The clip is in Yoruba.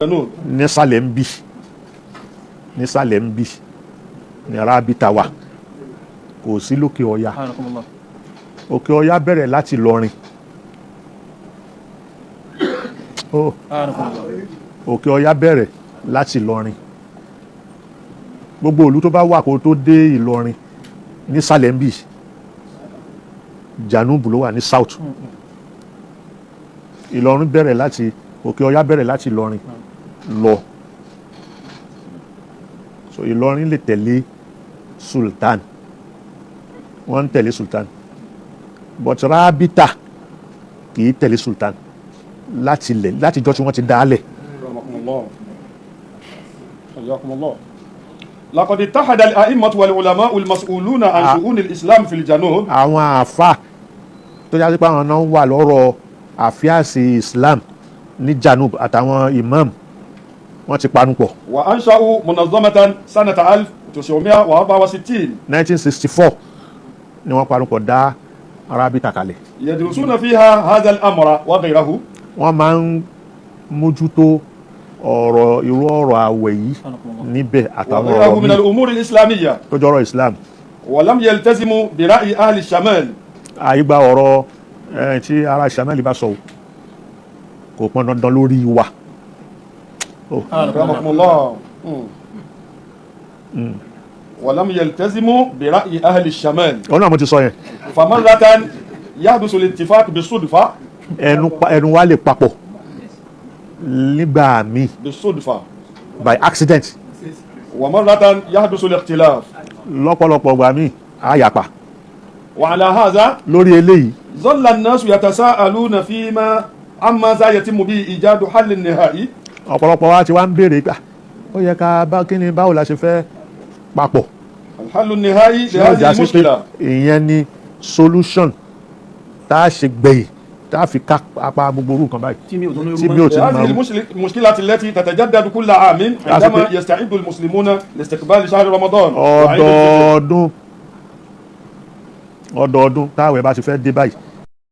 Nísàlẹ̀ ń bì, nísàlẹ̀ ń bì ní Rábítà wà, kò sí lókè ọya. Anakumullah. Òkè ọya bẹ̀rẹ̀ láti Ìlọrin. Oh. Anakumullah. Òkè ọya bẹ̀rẹ̀ láti Ìlọrin. Gbogbo ìlú tó bá wà kó tó dé Ìlọrin nísàlẹ̀ ń bì, Janubu ló wà ní south. Ìlọrin bẹ̀rẹ̀ láti òkè ọya, bẹ̀rẹ̀ láti Ìlọrin lọ. So Ìlọrin lè tẹ̀lé sultan, wọ́n ń tẹ̀lé sultan, but Rábítà kì í tẹ̀lé sultan láti ilẹ̀, láti jọ́ tí wọ́n ti dá a lẹ̀. Rahmakumullah. Hayyakumullah. لقد اتحد الأئمة والعلماء المسؤولون عن شؤون الإسلام في الجنوب. Àwọn àáfà tó jásí pé àwọn náà wà lọ́rọ̀ àfíàsì Islam ní Janub àtàwọn imam, wọ́n ti panupọ̀. وأنشأوا منظمة سنة 1964. 1964 ni wọ́n panupọ̀ dá Rábítà kalẹ̀. يدرسون فيها هذا الأمر وغيره. Wọ́n máa ń mójútó ọ̀rọ̀ irú ọ̀rọ̀ àwẹ̀ yìí níbẹ̀ àtàwọn وغيره ọ̀rọ̀ من míì الأمور الإسلامية. tó jọrọ̀ Islam. ولم يلتزموا برأي أهل الشمال. Àyígbà ọ̀rọ̀ tí ara Shamali bá sọ o, kò pọn dandan lórí wa. رحمكم الله. ولم يلتزموا برأي أهل الشمال. Ọ̀nà mo ti sọ yẹn. فمرة يحدث الاتفاق بالصدفة. Ẹnu wa lè papọ̀ nígbà míì. بالصدفة. By accident. ومرة يحدث الاختلاف. Lọ́pọ̀lọpọ̀ gbà míì, á yapa. وعلى هذا Lórí eléyìí, ظل الناس يتساءلون فيما عما سيتم به إيجاد حل نهائي. Ọ̀pọ̀lọpọ̀ wa ti wá ń béèrè pé, ah, ó yẹ ká bá kí ni, báwo la ṣe fẹ́ papọ̀? الحل النهائي Ṣé ó لهذه já sí pé المشكلة. ìyẹn ni solution tá a ṣe gbẹ̀yìn tá a fi ká apá gbogbo orú nǹkan báyìí? Tí mi ò tún ní Tí mi ò ti لهذه máa rú. المشكلة التي تتجدد كل عام عندما يستعد المسلمون لاستقبال شهر رمضان وعيد الفطر. Ọdọọdún, ọdọọdún táwẹ̀ bá ti fẹ́ dé báyìí.